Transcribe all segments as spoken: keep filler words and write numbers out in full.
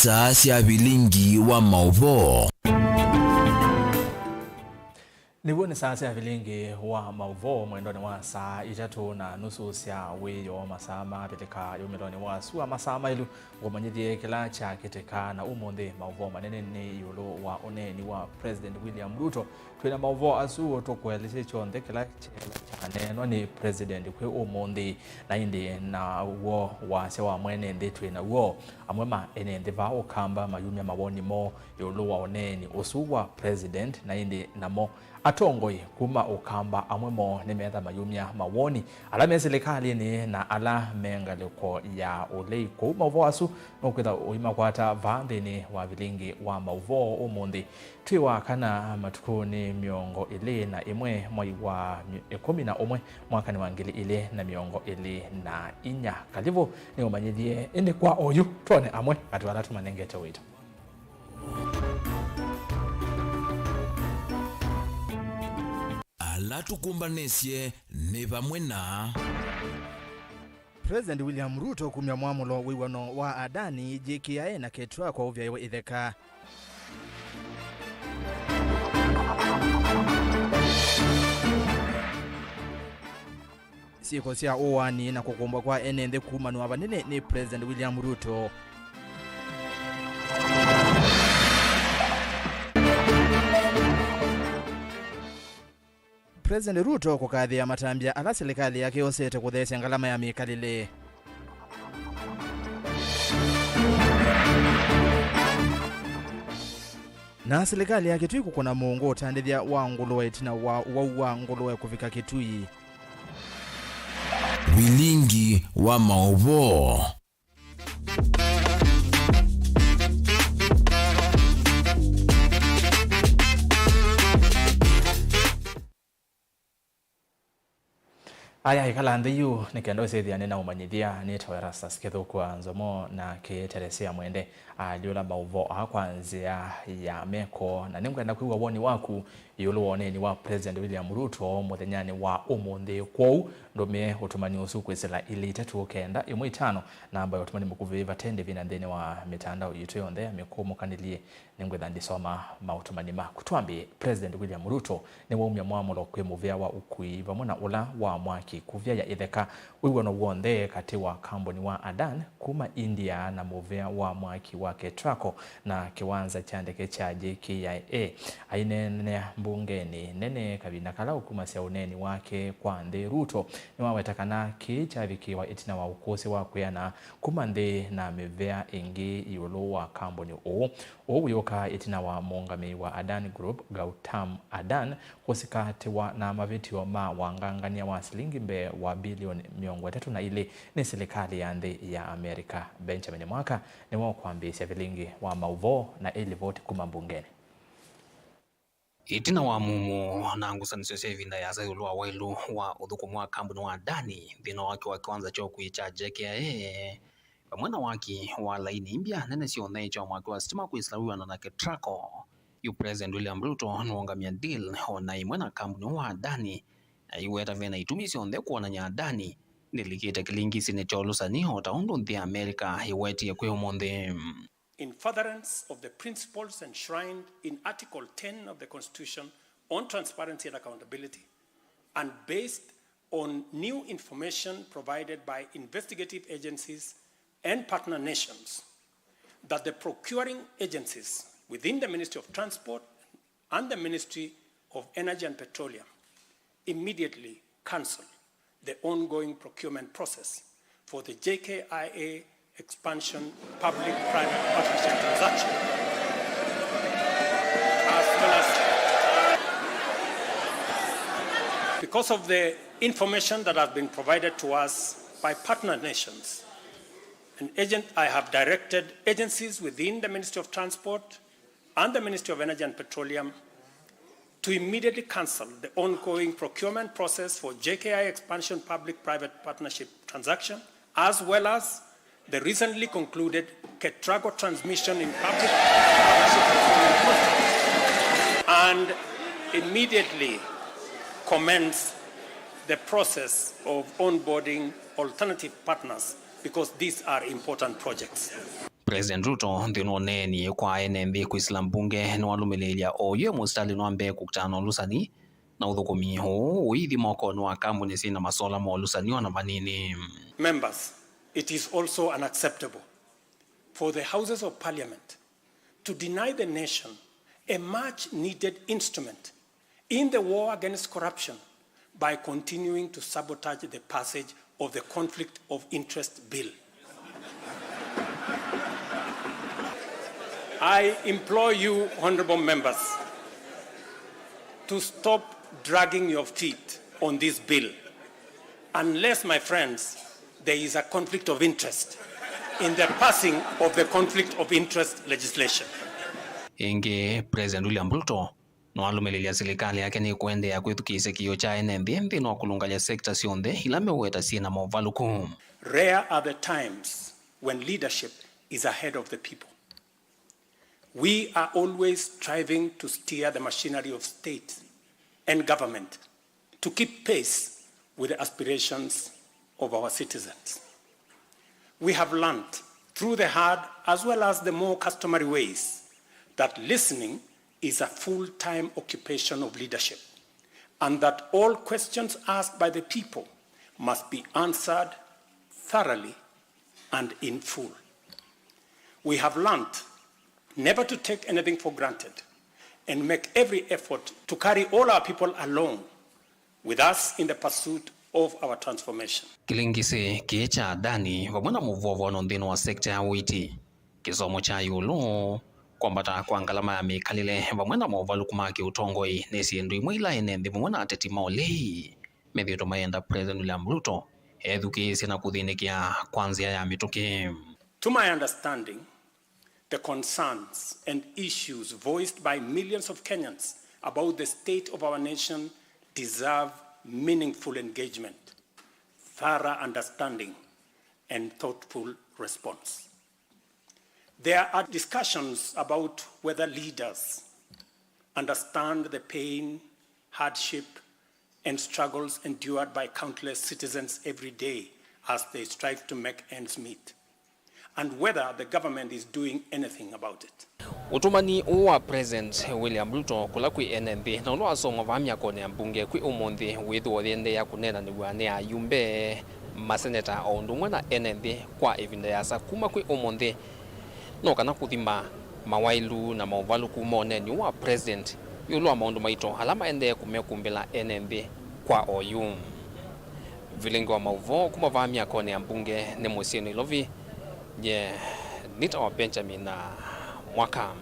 Saa sya vilingi wa maũvoo. Nĩw'o nĩ saa sya vilingi wa maũvoo mwendonĩ wa saa itatũ na nusu sya wĩoo, masaa ma Avilika yumĩlonĩ wa sua, masaa maĩlu ngũmanyĩthye kĩla kyakĩtĩka. Na ũmũnthĩ maũvoo manene nĩ ĩũlũ wa ũneeni wa President William Ruto. Twĩ na maũvoo asu tũkũelesye kyonthe kĩla kyaneenwa nĩ President kwĩ ũmũnthĩ, na ĩndĩ na w'o wasya wa mwene nthĩ twĩ naw'o. Amwe ma ene nthĩ vaa Ũkamba mayumya mawoni moo ĩũlũ wa ũneeni ũsu wa President, na ĩndĩ namo atongoi kuma Ũkamba amwe moo nĩmetha mayumya mawoni. Ala me silikalĩnĩ na ala me ngalĩko ya ũlei kũu. Maũvoo asu nũkwĩtha ũimakwata vaa nthĩnĩ wa vilingi wa maũvoo ũmũnthĩ. Twĩ wa kana matukũnĩ mĩongo ĩlĩ na ĩmwe mwai wa ĩkũmi na ũmwe mwakanĩ wa ngili ilĩ na mĩongo ĩlĩ na inya. Kalivũ nĩũmanyĩthye, ĩndĩ kwa oyu twone amwe atĩ ala tũmanengete ũito. Ala tũkũmbanĩsye nĩ vamwe na President William Ruto kumya mwamũlo wĩw'ano wa Adani, J K I A na KETRACO ũvyaĩwe ĩtheka. Syĩko sya ũaani na kũkũmbwa kwa ene nthĩ kumanwa vanene nĩ President William Ruto. President Ruto kũkathĩĩa matambya ala silikalĩ yake yosete kũtheesya ngalama ya mĩkalĩle. Na silikalĩ ya Kitui kũkũna mũũngũ ũtandĩthya wa ngũlũe ĩtina wa ũwau wa ngũlũe kũvika Kitui. Vilingi wa maũvoo. Aya, ĩkala nthĩ yu nĩ kenda ũsĩthĩane na ũmanyĩthya. Nĩtawa Erastus Kĩthũkũ wa Nzomo na kĩteresea mwende alyũla maũvoo aa kwa nzĩa ya meko, na nĩngwenda kwĩw'a woni waku ĩũlũ wa ũneeni wa President William Ruto mũthenyanĩ wa ũmũnthĩ. Kwoou ndũmĩe ũtũmani ũsu kwĩsĩla ilĩ itatũ kenda ĩmwe itano, namba ya ũtũmani mũkuvĩ vate ndĩvi na nthĩnĩ wa mĩtandao yitũ yonthe ya mĩkũmũkanĩlye. Nĩngwĩtha ndisoma maũtũmani maku. Twambĩe, President William Ruto nĩwaumya mwamũlo kwĩ mũvĩa wa ũkui vamwe na ũla wa mwaki kũvya ya ĩtheka. Wĩw'ano w'onthe katĩ wa kambuni wa Adan kuma India na mũvĩa wa mwaki wa KETRACO na kĩwanza kya ndeke kya J K I A. Aineenea mbungenĩ nene kavinda kala ũkumasya ũneeni wake kwa nthĩ, Ruto nĩwaweta kana kĩĩ kyavikĩĩwa ĩtina wa ũkũsĩ wa kwĩana kuma nthĩ na mĩvĩa ĩngĩ ĩũlũ wa kambuni ũũ. Ũu wĩũka ĩtina wa mũũngamĩi wa Adani Group, Gautam Adani, kũsikatĩwa na mavĩtyo ma wangangany'a wa silingi mbee wa bilioni mĩongo ĩtatũ na ilĩ nĩ silikalĩ ya nthĩ ya Amelika. Benjamin Mwaka nĩwe ũkwambĩĩsya vilingi wa maũvoo na ĩlivoti kuma mbungenĩ. Ĩtina wa mumo na ngusanĩsyo sya ĩvinda yĩasa ĩũlũ wa waĩlu wa ũthũkũmi wa kambuni wa Adani, thĩna wake wa kĩwanza kya ũkui kya J K I A, vamwe na waki wa laini imbya nene syonthe sya mwaki wa sitima kwĩsĩla wĩw'ano na KETRACO, yu President William Ruto nũũngamya deal o na ĩmwe na kambuni wa Adani, na aiweta vena itumi syonthe kwonany'a Adani nĩlikĩte kĩlingisinĩ kya ũlũsani, o ta ũndũ nthĩ ya America ĩwetie kwĩ ũmũnthĩ. In furtherance of the principles enshrined in Article ten of the Constitution on transparency and accountability, and based on new information provided by investigative agencies and partner nations, that the procuring agencies within the Ministry of Transport and the Ministry of Energy and Petroleum immediately cancel the ongoing procurement process for the J K I A expansion public-private partnership transaction, as well as because of the information that has been provided to us by partner nations, an agent, I have directed agencies within the Ministry of Transport and the Ministry of Energy and Petroleum to immediately cancel the ongoing procurement process for J K I expansion public-private partnership transaction, as well as the recently concluded KETRACO transmission in public partnership procurement process, and immediately commence the process of onboarding alternative partners, because these are important projects. President Ruto nthĩnĩ wa ũneeni kwa ene nthĩ kwĩsĩla mbunge nĩwalũmĩlĩĩlya oyu e mũsitalĩnĩ wa mbee kũkitana na ũlũsani na ũthũkũmi ũũ ũithi mokonĩ wa kambuni syĩ na masola ma ũlũsani ona vanini. Members, it is also unacceptable for the Houses of Parliament to deny the nation a much needed instrument in the war against corruption by continuing to sabotage the passage of the Conflict of Interest Bill. I implore you, honorable members, to stop dragging your feet on this bill, unless, my friends, there is a conflict of interest in the passing of the conflict of interest legislation. Ĩngĩ, President William Ruto nĩwalũmĩlĩlya silikalĩ yake nĩkũendeea kwĩthukĩĩsya kĩĩo kya ene nthĩ nthĩnĩ wa kũlũngalya sekta syonthe ila meũweta syĩ na movalũku. Rare are the times when leadership is ahead of the people. We are always striving to steer the machinery of state and government to keep pace with the aspirations of our citizens. We have learned through the hard as well as the more customary ways that listening is a full-time occupation of leadership, and that all questions asked by the people must be answered thoroughly and in full. We have learned never to take anything for granted and make every effort to carry all our people along with us in the pursuit of our transformation. Kĩlĩngĩsĩ kĩĩ kya Adani vamwe na mũvũavũano nthĩnĩ wa sekta ya ũiiti, kĩsomo kya ĩũlũ, kwambata kwa ngalama ya mĩkalĩle vamwe na movalũku ma kĩũtongoi nĩ syĩndũ imwe ila ene nthĩ vamwe na ateti ma ũlei methĩĩtwe mayenda President William Ruto ethukĩĩsye na kũthĩnĩkĩa kwa nzĩa ya mĩtũkĩ. To my understanding, the concerns and issues voiced by millions of Kenyans about the state of our nation deserve meaningful engagement, thorough understanding, and thoughtful response. There are discussions about whether leaders understand the pain, hardship, and struggles endured by countless citizens every day as they strive to make ends meet, and whether the government is doing anything about it. Ũtũmani ũũ wa President William Ruto kũla kwĩ ene nthĩ na ũla wasomwa vaa myakonĩ ya mbunge kwĩ ũmũnthĩ wĩthĩwa ũyĩendeea kũneenanĩw'a nĩ ayumbe, maseneta o ũndũ ũmwe na ene nthĩ kwa ĩvinda yĩasa kuma kwĩ ũmũnthĩ no kana kũthima mawaĩlu na maũvalũku ma ũneeni ũũ wa President ĩũlũ wa maũndũ maito ala maendee kũmekumbĩla ene nthĩ kwa oyu. Vilingi wa maũvoo kuma vaa myakonĩ ya mbunge nĩ mũsyĩ Nairobi, nye nĩtawa Benjamin Mwaka.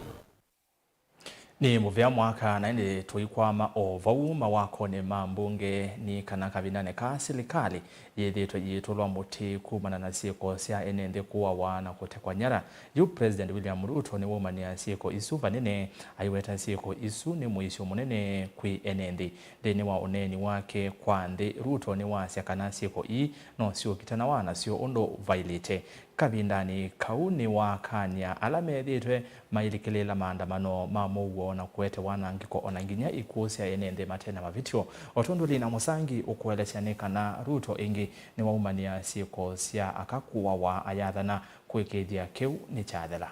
Nĩ mũvea Mwaka, na ĩndĩ tũikwama o vau mawakonĩ ma mbunge nĩ kana kavindanĩ kaa silikalĩ yĩthĩĩtwe ĩitũlwa mũtĩ kumana na syĩko sya ene nthĩ kũawa na kũtekwa nyara. Yu President William Ruto nĩwaumanĩa syĩko isu vanene, aiweta syĩko isu nĩ mũisyo mũnene kwĩ ene nthĩ. Nthĩnĩ wa ũneeni wake kwa nthĩ, Ruto nĩwasya kana syĩko ii no syũkitanawa nasyo ũndũ vailĩte. Kavindanĩ kau nĩwakany'a ala methĩĩtwe mailikĩlĩĩla maandamano ma mũuo na kũete wanangĩko o na nginya ikw'ũ sya ene nthĩ mate na mavĩtyo. O tondũ Lina Mũsangi ũkũelesya nĩ kana Ruto ĩngĩ nĩwaumanĩa syĩko sya aka kũawa ayathana kũĩkĩĩthya kĩu nĩkyathela.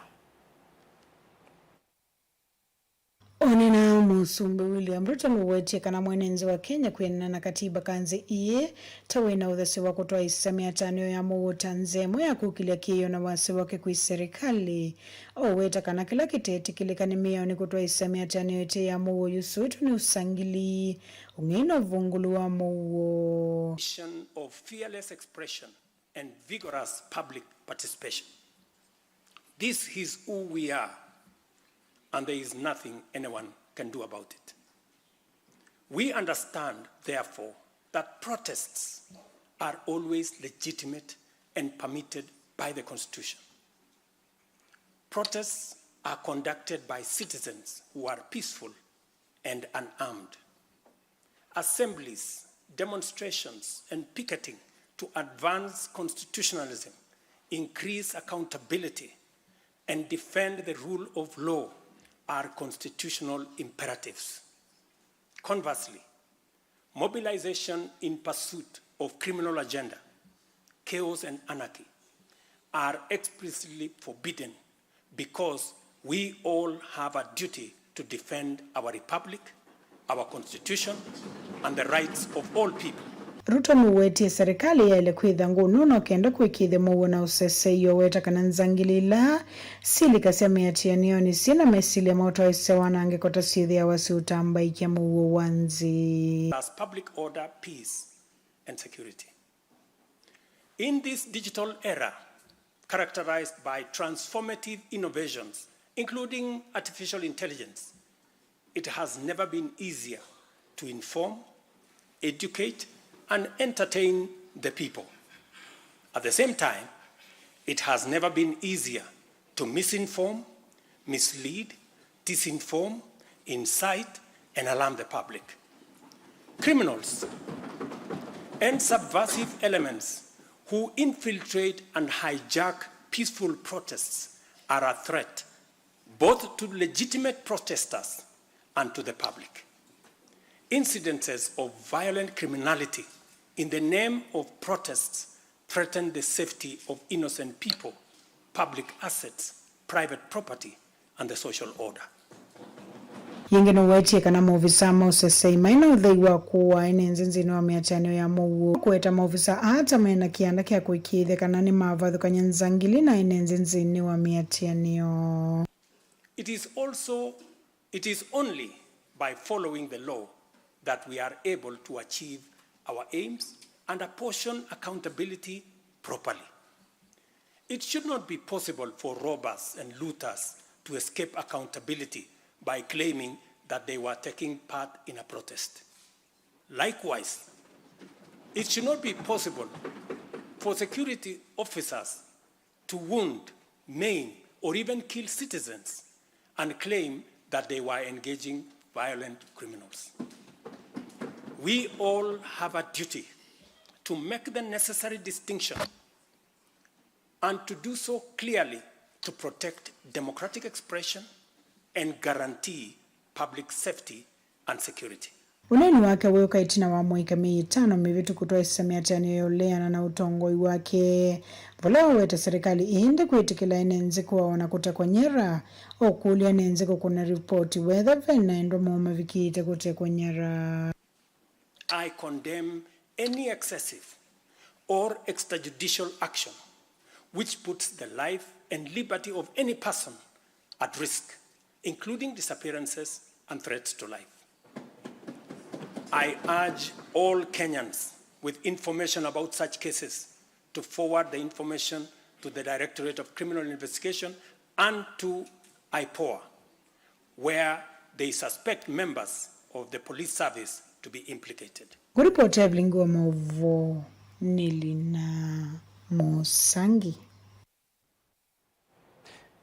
Onena Mũsumbĩ William Ruto nũwetie kana mwene nzĩ wa Kenya kwĩanana na katiba ka nzĩ ii ta wĩna ũthasyo wa kũtwaĩĩsya mĩatanĩo ya mũuo ta nzĩa ĩmwe ya kũkĩlya kĩĩo na wasya wake kwĩ serikali. Ũweta kana kĩla kĩtetĩkĩlĩka nĩ mĩao nĩ kũtwaĩĩsya mĩatanĩo ĩte ya mũuo yusũĩtwe nĩ ũsangili, ũng'ei na ũvũngũlu wa mũuo. Of fearless expression and vigorous public participation. This is who we are, and there is nothing anyone can do about it. We understand, therefore, that protests are always legitimate and permitted by the Constitution. Protests are conducted by citizens who are peaceful and unarmed. Assemblies, demonstrations, and picketing to advance constitutionalism, increase accountability, and defend the rule of law are constitutional imperatives. Conversely, mobilization in pursuit of criminal agenda, chaos and anarchy are explicitly forbidden because we all have a duty to defend our republic, our constitution, and the rights of all people. Ruto nũwetie serikali yaĩle kwĩtha ngũnũno kenda kũĩkĩĩthya mũuo na ũseseio, weta kana nzangili ila silikasya mĩatĩanĩonĩ syĩ na mesilya ma ũtwaĩsya wanangĩko ta syĩthĩawa siũtambaĩkya mũuo wa nthĩ. As public order, peace, and security. In this digital era, characterized by transformative innovations, including artificial intelligence, it has never been easier to inform, educate, and entertain the people. At the same time, it has never been easier to misinform, mislead, disinform, incite, and alarm the public. Criminals and subversive elements who infiltrate and hijack peaceful protests are a threat both to legitimate protesters and to the public. Incidences of violent criminality in the name of protests threaten the safety of innocent people, public assets, private property, and the social order. Yĩngĩ nũwetie kana maovisaa ma ũsesei maĩ na ũthei wa kũaa ene nthĩ nthĩnĩ wa mĩatĩanĩo ya mũuo, kũweta maovisaa aa ta me na kĩanda kya kũĩkĩĩthya kana nĩmavathũkany'a nzangili na ene nthĩ nthĩnĩ wa mĩatĩanĩo. It is also, it is only by following the law that we are able to achieve our aims and apportion accountability properly. It should not be possible for robbers and looters to escape accountability by claiming that they were taking part in a protest. Likewise, it should not be possible for security officers to wound, maim, or even kill citizens and claim that they were engaging violent criminals. We all have a duty to make the necessary distinction and to do so clearly to protect democratic expression and guarantee public safety and security. Ũneeni wake wĩũka ĩtina wa mũika myei ĩtano mĩvĩtu kũtwaĩsya mĩatĩanĩo ya ũleana na ũtongoi wake, vala waweta serikali ĩende kwĩtĩkĩla ene nthĩ kũawa na kũtekwa nyara, ũkũlya ene nthĩ kũkũna ripoti wetha ve na endwa moo mavikĩĩte kũtekwa nyara. I condemn any excessive or extrajudicial action which puts the life and liberty of any person at risk, including disappearances and threats to life. I urge all Kenyans with information about such cases to forward the information to the Directorate of Criminal Investigation and to IPOA, where they suspect members of the police service to be implicated. Kũripoti Evelyn Ngua, maũvoo nĩ Lina Mũsangi.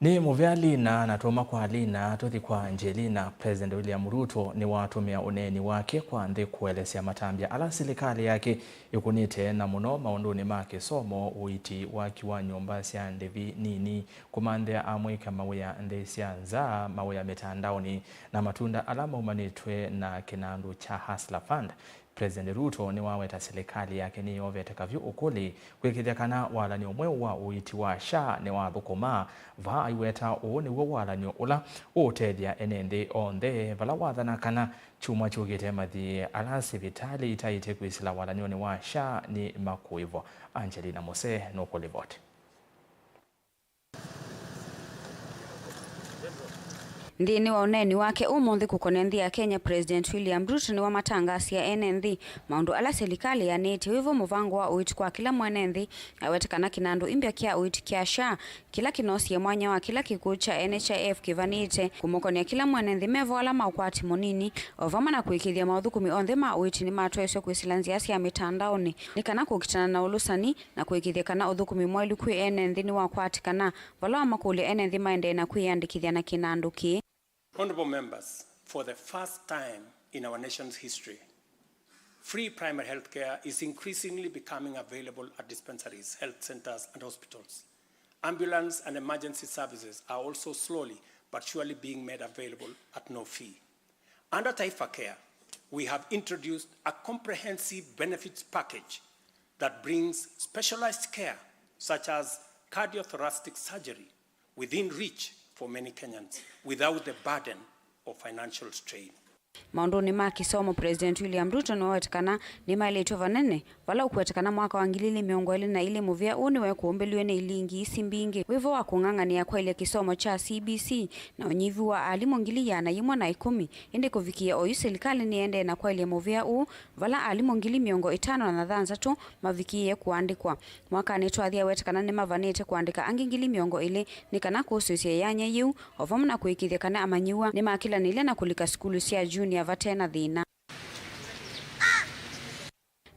Nĩ mũvea Lina, na twauma kwa Lina tũthi kwa Angelina. President William Ruto nĩwatũmĩa ũneeni wake kwa nthĩ kũelesya matambya ala silikalĩ yake ĩkũnĩte, na mũno maũndũnĩ ma kĩsomo, ũiiti, waki wa nyũmba sya ndĩvi nini, kũmanthĩa amũika mawĩa nthĩ sya nza, mawĩa mĩtandaonĩ, na matunda ala maumanĩtw'e na kĩnandũ kya Hustler Fund. President Ruto nĩwaweta silikalĩ yake nĩyovete kavyũ ũkũlĩ kwĩkĩthya kana walan'yo mweũ wa ũiiti wa SHA nĩwathũkũma. Vaa aiweta ũũ nĩw'o walan'yo ũla ũũtethya ene nthĩ onthe, vala wathana kana kyumwa kyũkĩte mathiĩ ala sivitalĩ itaĩte kwĩsĩla walan'yonĩ wa SHA nĩmakũĩvwa. Angelina Mose nũkũlivoti. Nthĩnĩ wa ũneeni wake ũmũnthĩ kũkonea nthĩ ya Kenya, President William Ruto nĩwamatangaasie ene nthĩ maũndũ ala silikalĩ yanĩtye, wĩvo mũvango wa ũiiti kwa kĩla mwene nthĩ. Aweta kana kĩnandũ imbya kya ũiiti kya SHA, kĩla kĩnosie mwanya wa kĩla kĩkw'ũ kya NHIF kĩvanĩte, kũmũkonea kĩla mwene nthĩ mevo ala ma ũkwati mũnini, o vamwe na kũĩkĩĩthya maũthũkũmi onthe ma ũiiti nĩmatwaĩswe kwĩsĩla nzĩa sya mĩtandaonĩ nĩ kana kũkitana na ũlũsani na kũĩkĩĩthya kana ũthũkũmi mwaĩlu kwĩ ene nthĩ nĩwakwatikana, vala wamakũlya ene nthĩ maendee na kwĩyĩandĩkĩthya na kĩnandũ kĩĩ. Honorable members, for the first time in our nation's history, free primary health care is increasingly becoming available at dispensaries, health centers, and hospitals. Ambulance and emergency services are also slowly but surely being made available at no fee. Under Taifa Care, we have introduced a comprehensive benefits package that brings specialized care such as Cardiothoracic surgery within reach for many Kenyans without the burden of financial strain. Maũndũnĩ ma kĩsomo, President William Ruto nĩwaweta kana nĩmaĩlĩtw'e vanene, vala ũkũweta kana mwaka wa ngili ilĩ mĩongo ĩlĩ na ilĩ mũvĩa ũũ nĩwekũmbĩlw'e nĩ ilingi isi mbingĩ. Wĩvo wa kũng'ang'anĩa kwaĩlya kĩsomo kya C B C na ũnyivu wa alimũ ngili ĩana yĩmwe na ĩkũmi, ĩndĩ kũvikĩĩa oyu silikalĩ nĩendee na kwaĩlya mũvĩa ũũ, vala alimũ ngili mĩongo ĩtano na thanthatũ mavikĩĩe kũandĩkwa. Mwakanĩ twathi aweta kana nĩmavanĩte kũandĩka angĩ ngili mĩongo ĩlĩ nĩ kana kũsũĩsya ĩyanya yĩu, o vamwe na kũĩkĩĩthya kana amanyĩw'a nĩmakĩlanĩlya na kũlika sukulu sya junior vate na thĩna.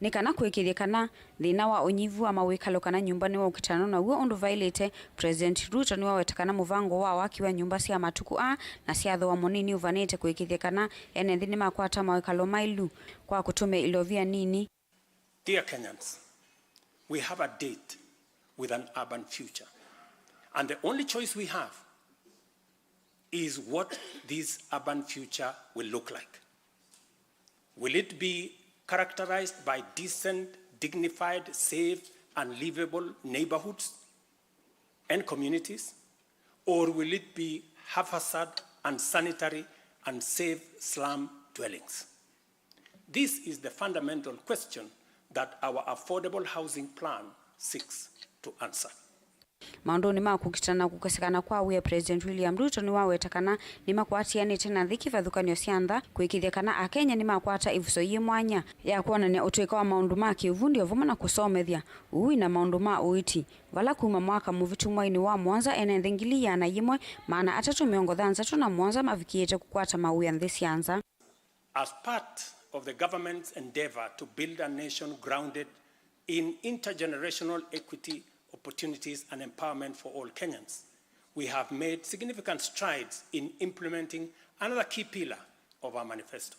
Nĩ kana kũĩkĩĩthya kana thĩna wa ũnyivu wa mawĩkalo kana nyũmba nĩwaũkitana naw'o ũndũ vaĩlĩte, President Ruto nĩwaweta kana mũvango wa waki wa nyũmba sya matukũ aa na sya thooa mũnini ũvanĩte kũĩkĩĩthya kana ene nthĩ nĩmakwata mawĩkalo maĩlu kwa kũtũmĩa ilovia nini. Dear Kenyans, we have a date with an urban future, and the only choice we have is what this urban future will look like. Will it be characterized by decent, dignified, safe, and livable neighborhoods and communities, or will it be haphazard, unsanitary, unsafe slum dwellings? This is the fundamental question that our affordable housing plan seeks to answer. Maũndũnĩ ma kũkitana na kũkosekana kwa wĩa, President William Ruto nĩwaweta kana nĩmakwatĩanĩte na nthĩ kĩvathũkany'o sya nza kũĩkĩĩthya kana Akenya nĩmakwata ĩvuso yĩ mwanya ya kwonany'a ũtũĩka wa maũndũ ma kĩũvundi o vamwe na kũsomethya, ũui na maũndũ ma ũiiti, vala kuma mwaka mũvĩtu mweinĩ wa mũonza ene nthĩ ngili ĩana yĩmwe maana atatũ mĩongo thanthatũ na mũonza mavikĩĩte kũkwata mawĩa nthĩ sya nza. As part of the government's endeavor to build a nation grounded in intergenerational equity, opportunities, and empowerment for all Kenyans, we have made significant strides in implementing another key pillar of our manifesto,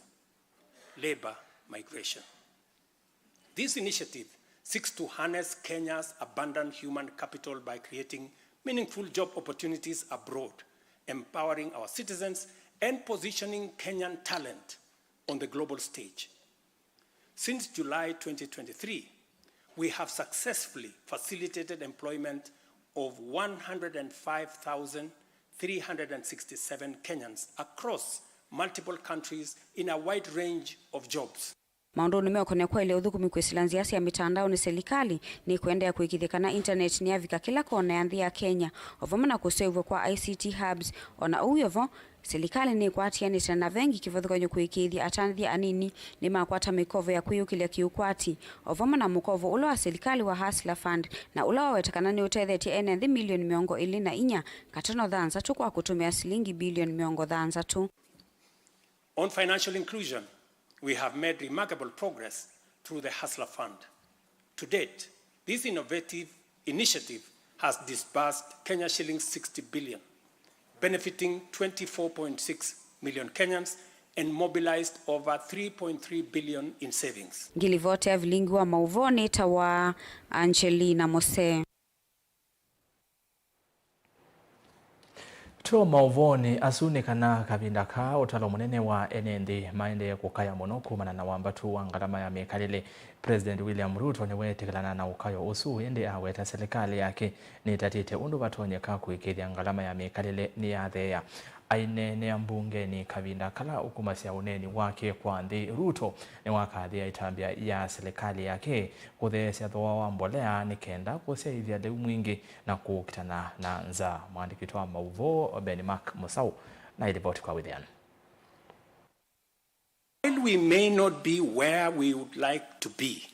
labor migration. This initiative seeks to harness Kenya's abundant human capital by creating meaningful job opportunities abroad, empowering our citizens, and positioning Kenyan talent on the global stage. Since July twenty twenty-three, we have successfully facilitated employment of one hundred and five thousand three hundred and sixty-seven Kenyans across multiple countries in a wide range of jobs. Maũndũnĩ meũkonĩa kwaĩlya ũthũkũmi kwĩsĩla nzĩa sya mĩtandaonĩ, silikalĩ nĩkũendeea kũĩkĩĩthya kana intaneti nĩyavika kĩla kona ya nthĩ ya Kenya, o vamwe na kũseũvw'a kwa I C T hubs. O na ũu wĩ o vo, silikalĩ nĩkwatĩanĩte na vengi kĩvathũkany'o kũĩkĩĩthya atanĩthya anini nĩmakwata mĩkovo ya kwĩyũkĩlya kĩũkwati, o vamwe na mũkovo ũla wa silikalĩ wa Hustler Fund, na ũla waweta kana nĩũtethetye ene nthĩ milioni mĩongo ĩlĩ na inya katano thanthatũ kwa kũtũmĩa silingi bilioni mĩongo thanthatũ. On financial inclusion, we have made remarkable progress through the Hustler Fund. To date, this innovative initiative has disbursed Kenya shillings sixty billion, benefiting twenty-four point six million Kenyans and mobilized over three point three billion in savings. Ngilivoti ya vilingi wa maũvoo nĩtawa Angelina Mose. Tũ maũvoonĩ asu nĩ kana kavinda kaa ũtalo mũnene wa ene nthĩ maendee kũkaya mũno kumana na wambatu wa ngalama ya mĩkalĩle. President William Ruto nĩweetĩkĩlana na ũkayo ũsu, ĩndĩ aweta silikalĩ yake nĩtatĩte ũndũ vatonyeka kũĩkĩĩthya ngalama ya mĩkalĩle nĩyatheea. Aineenea mbungenĩ kavinda kala ũkumasya ũneeni wake kwa nthĩ, Ruto nĩwakathĩĩa ĩtambya ya silikalĩ yake kũtheesya thooa wa mbolea nĩ kenda kũsyaĩthya lĩu mwingĩ na kũkitana na nzaa. Mwandĩki witũ wa maũvoo Ben Mark Mũsaũ na ĩlivoti kwa wĩthĩanu. While we may not be where we would like to be,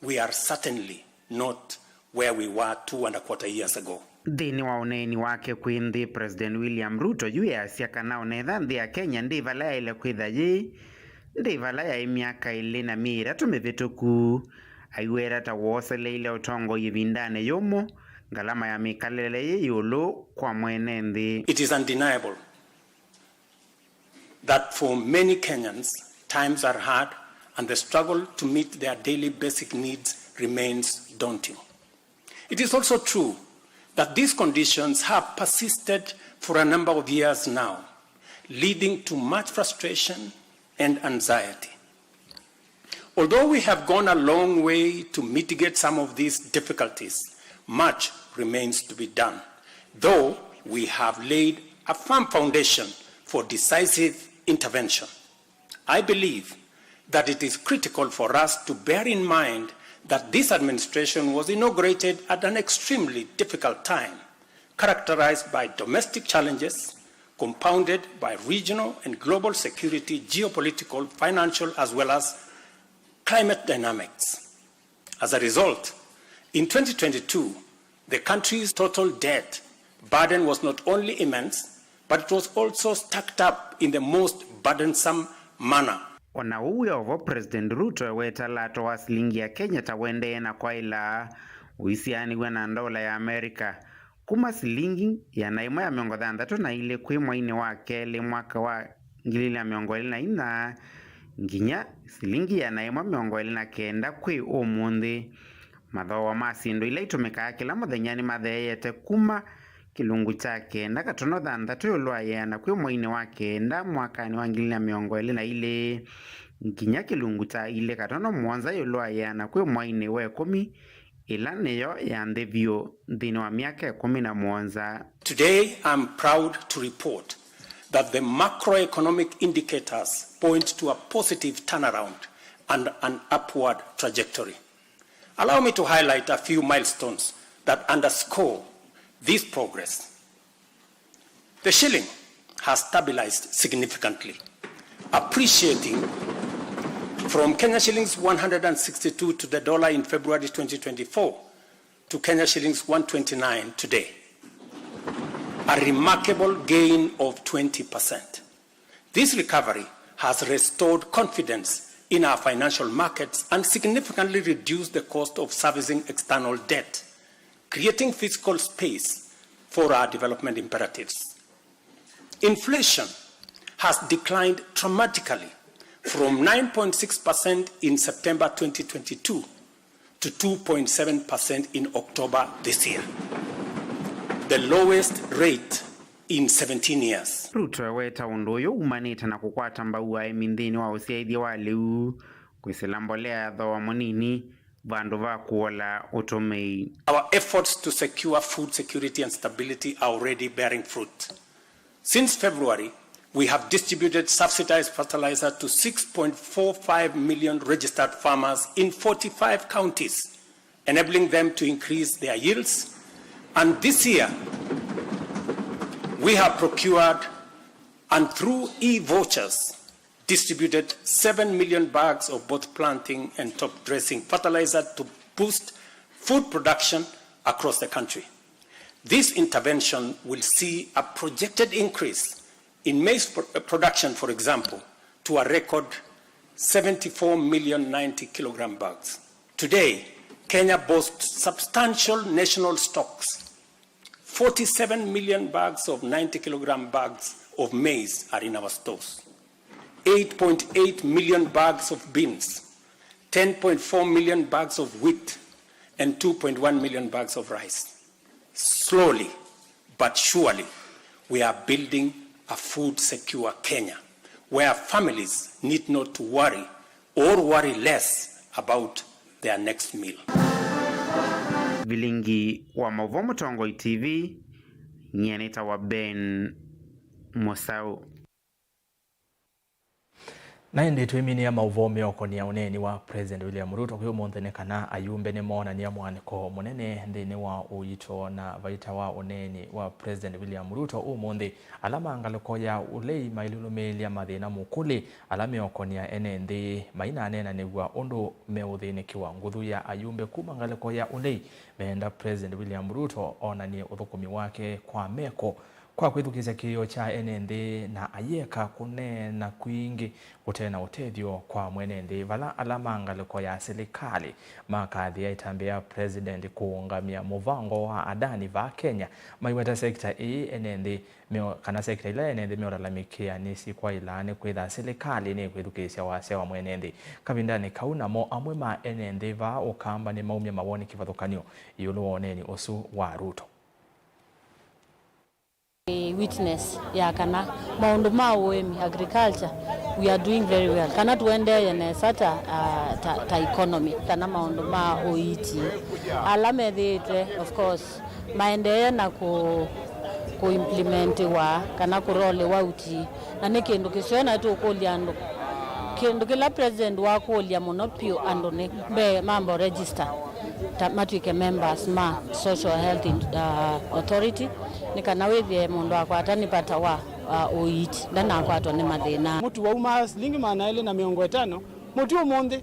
we are certainly not where we were two and a quarter years ago. Nthĩnĩ wa ũneeni wake kwĩ nthĩ, President William Ruto yu easya kana onetha nthĩ ya Kenya ndĩ vala yaĩle kwĩtha yĩ, ndĩ vala yaĩ myaka ĩlĩ na myei ĩtatũ mĩvĩtũku. Aiweta ta wooseleile ũtongoi ĩvindanĩ yũmũ, ngalama ya mĩkalĩle yĩ ĩũlũ kwa mwene nthĩ. It is undeniable that for many Kenyans, times are hard and the struggle to meet their daily basic needs remains daunting. It is also true that these conditions have persisted for a number of years now, leading to much frustration and anxiety. Although we have gone a long way to mitigate some of these difficulties, Much remains to be done, though we have laid a firm foundation for decisive intervention. I believe that it is critical for us to bear in mind that this administration was inaugurated at an extremely difficult time, characterized by domestic challenges compounded by regional and global security, geopolitical, financial, as well as climate dynamics. As a result, in twenty twenty-two, the country's total debt burden was not only immense, but it was also stacked up in the most burdensome manner. O na ũu wĩ o vo, President Ruto eweta lato wa silingi ya Kenya ta ũendee na kwaĩla ũisianĩw'a na ndola ya America, kuma silingi ĩana ĩmwe ya mĩongo thanthatũ na ilĩ kwĩ mwainĩ wa kelĩ mwaka wa ngili ilĩ na mĩongo ĩlĩ na inya nginya silingi ĩana ĩmwe mĩongo ĩlĩ na kenda kwĩ ũmũnthĩ. Mathooa ma syĩndũ ila itũmĩkaa kĩla mũthenya nĩmatheeete kuma kĩlungu kya kenda katono thanthatũ ĩũlũ wa ĩana kwĩ mwainĩ wa kenda mwakanĩ wa ngili ilĩ na mĩongo ĩlĩ na ilĩ nginya kĩlungu kya ilĩ katono mũonza ĩũlũ wa ĩana kwĩ mwainĩ wa ĩkũmi, ĩla nĩyo ya nthĩ vyũ nthĩnĩ wa myaka ĩkũmi na mũonza. Today, I'm proud to report that the macroeconomic indicators point to a positive turnaround and an upward trajectory. Allow me to highlight a few milestones that underscore this progress. The shilling has stabilized significantly, appreciating from Kenya shillings one hundred and sixty-two to the dollar in February twenty twenty-four to Kenya shillings one twenty-nine today, a remarkable gain of twenty percent. This recovery has restored confidence in our financial markets and significantly reduced the cost of servicing external debt, creating fiscal space for our development imperatives. Inflation has declined dramatically from nine point six percent in September twenty twenty-two to two point seven percent in October this year, the lowest rate in seventeen years. Ruto eweta ũndũ ũyũ umanĩte na kũkwata mbau aĩmi nthĩnĩ wa ũsyaĩthya wa lĩu, kwĩsĩla mbolea ya thooa mũnini, vandũ va kũola ũtũmĩi. Our efforts to secure food security and stability are already bearing fruit. Since February, we have distributed subsidized fertilizer to six point four five million registered farmers in forty-five counties, enabling them to increase their yields. And this year, we have procured and through e-vouchers distributed seven million bags of both planting and top dressing fertilizer to boost food production across the country. This intervention will see a projected increase in maize pro-, production, for example, to a record seventy-four million ninety kilogram bags. Today, Kenya boasts substantial national stocks. Forty-seven million bags of ninety kilogram bags of maize are in our stores. Eight point eight million bags of beans, ten point four million bags of wheat, and two point one million bags of rice. Slowly but surely, we are building a food secure Kenya, where families need not to worry or worry less about their next meal. Vilingi wa maũvoo Mũtongoi T V, nyie nĩtawa Ben Mũsaũ. Na ĩndĩ twĩminĩa maũvoo meũkonĩa ũneeni wa President William Ruto kwĩ ũmũnthĩ nĩ kana ayumbe nĩmoonany'a mũaanĩko mũnene nthĩnĩ wa ũito na vaita wa ũneeni wa President William Ruto ũmũnthĩ. Ala ma ngalĩko ya ũlei mailũlũmĩĩlya mathĩna mũkũlĩ ala meũkonĩa ene nthĩ mainaneenanĩw'a ũndũ meũthĩnĩkĩwa. Nguthu ya ayumbe kuma ngalĩko ya ũlei meenda President William Ruto onany'e ũthũkũmi wake kwa meko kwa kwĩthukĩĩsya kĩĩo kya ene nthĩ na ayĩeka kũneena kwingĩ kũte na ũtethyo kwa mwene nthĩ, vala ala ma ngalĩko ya silikalĩ makathĩa ĩtambya ya President kũũngamya mũvango wa Adani vaa Kenya. Maiweta sekita ĩĩ ene nthĩ meo-, kana sekita ila ene nthĩ meũlalamĩkĩa nĩsikwaĩlaa nĩ kwĩtha silikalĩ nĩkwĩthukĩĩsya wasya wa mwene nthĩ. Kavindanĩ kau namo amwe ma ene nthĩ vaa Ũkamba nĩmaumya mawoni kĩvathũkany'o ĩũlũ wa ũneeni ũsu wa Ruto. Witness ya kana maũndũ ma ũĩmi, agriculture, We are doing very well. Kana tũendeeye nesa ta, ah, ta, ta economy, kana maũndũ ma ũiiti. Ala methĩĩtwe, of course, maendeee na kũ, kũ implementiwa kana kũ roll out. Na nĩ kĩndũ kĩseo na tũkũlya andũ. Kĩndũ kĩla president wakũlya mũno piũ andũ nĩ mbee mambo register, ta matw'ĩke members ma Social Health, uh, Authority, nĩ kana wĩthĩe mũndũ akwata nĩ vata wa, uh, ũiiti, ndanakwatwa nĩ mathĩna. Mũtu wauma silingi maana elĩ na mĩongo ĩtano, mũtu ũmũnthĩ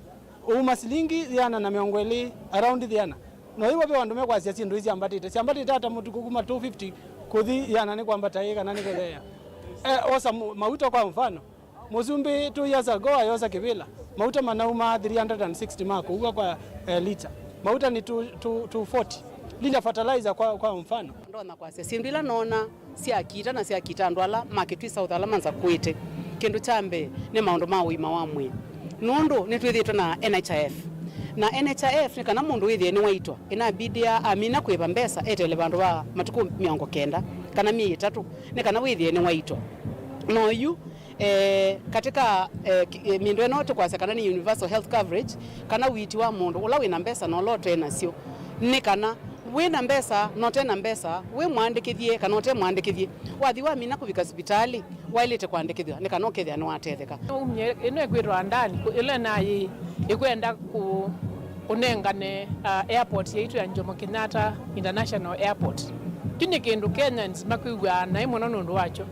ũuma silingi ĩana na mĩongo ĩlĩ, around ĩana. No ĩw'a ve andũ mekwasya syĩndũ ii syambatĩte. Syambatĩte ata mũtu kuma two fifty kũthi ĩana nĩ kwambata ĩ kana nĩ kũtheea? Eh, osa mu-, mauta kwa mfano. Mũsumbĩ two years ago ayosa kĩvĩla. Mauta manauma three hundred and sixty ma kũua kwa, eh, lita. Mauta nĩ two, two, two forty. Lita fertilizer kwa, kwa mfano. Ndonya kwasya syĩndũ ila noona syakita na syakita andũ ala ma Kitui South ala manzakuĩte. Kĩndũ kya mbee nĩ maũndũ ma ũima wa mwĩĩ, nũndũ nĩtwĩthĩĩtwe na N H I F. Na N H I F nĩ kana mũndũ wĩthĩe nĩwaitwa, ĩnabidĩa amina kũĩva mbesa eteele vandũ va matukũ mĩongo kenda kana myei ĩtatũ, nĩ kana wĩthĩe nĩwaitwa. Na oyu, eh, katika, eh, ki-, eh, mĩndũ ĩno tũkwasya kana nĩ universal health coverage, kana ũiiti wa mũndũ ũla wĩna mbesa na ũla ũte nasyo, nĩ kana wĩ na mbesa na ũte na mbesa, wĩ mwandĩkĩthye kana ũte mwandĩkĩthye, wathi wamina kũvika sivitalĩ, waĩlĩte kũandĩkĩthw'a nĩ kana ũkethĩa nĩwatetheka. Umie ĩno ĩkwĩtwa Andani, kũ-, ĩla naĩ ĩkwenda kũ-, kũnengane, uh, airport yaitũ ya Jomo Kenyatta International Airport. Kyu nĩ kĩndũ Kenyans makwĩw'aa naĩ mũno nũndũ wakyo.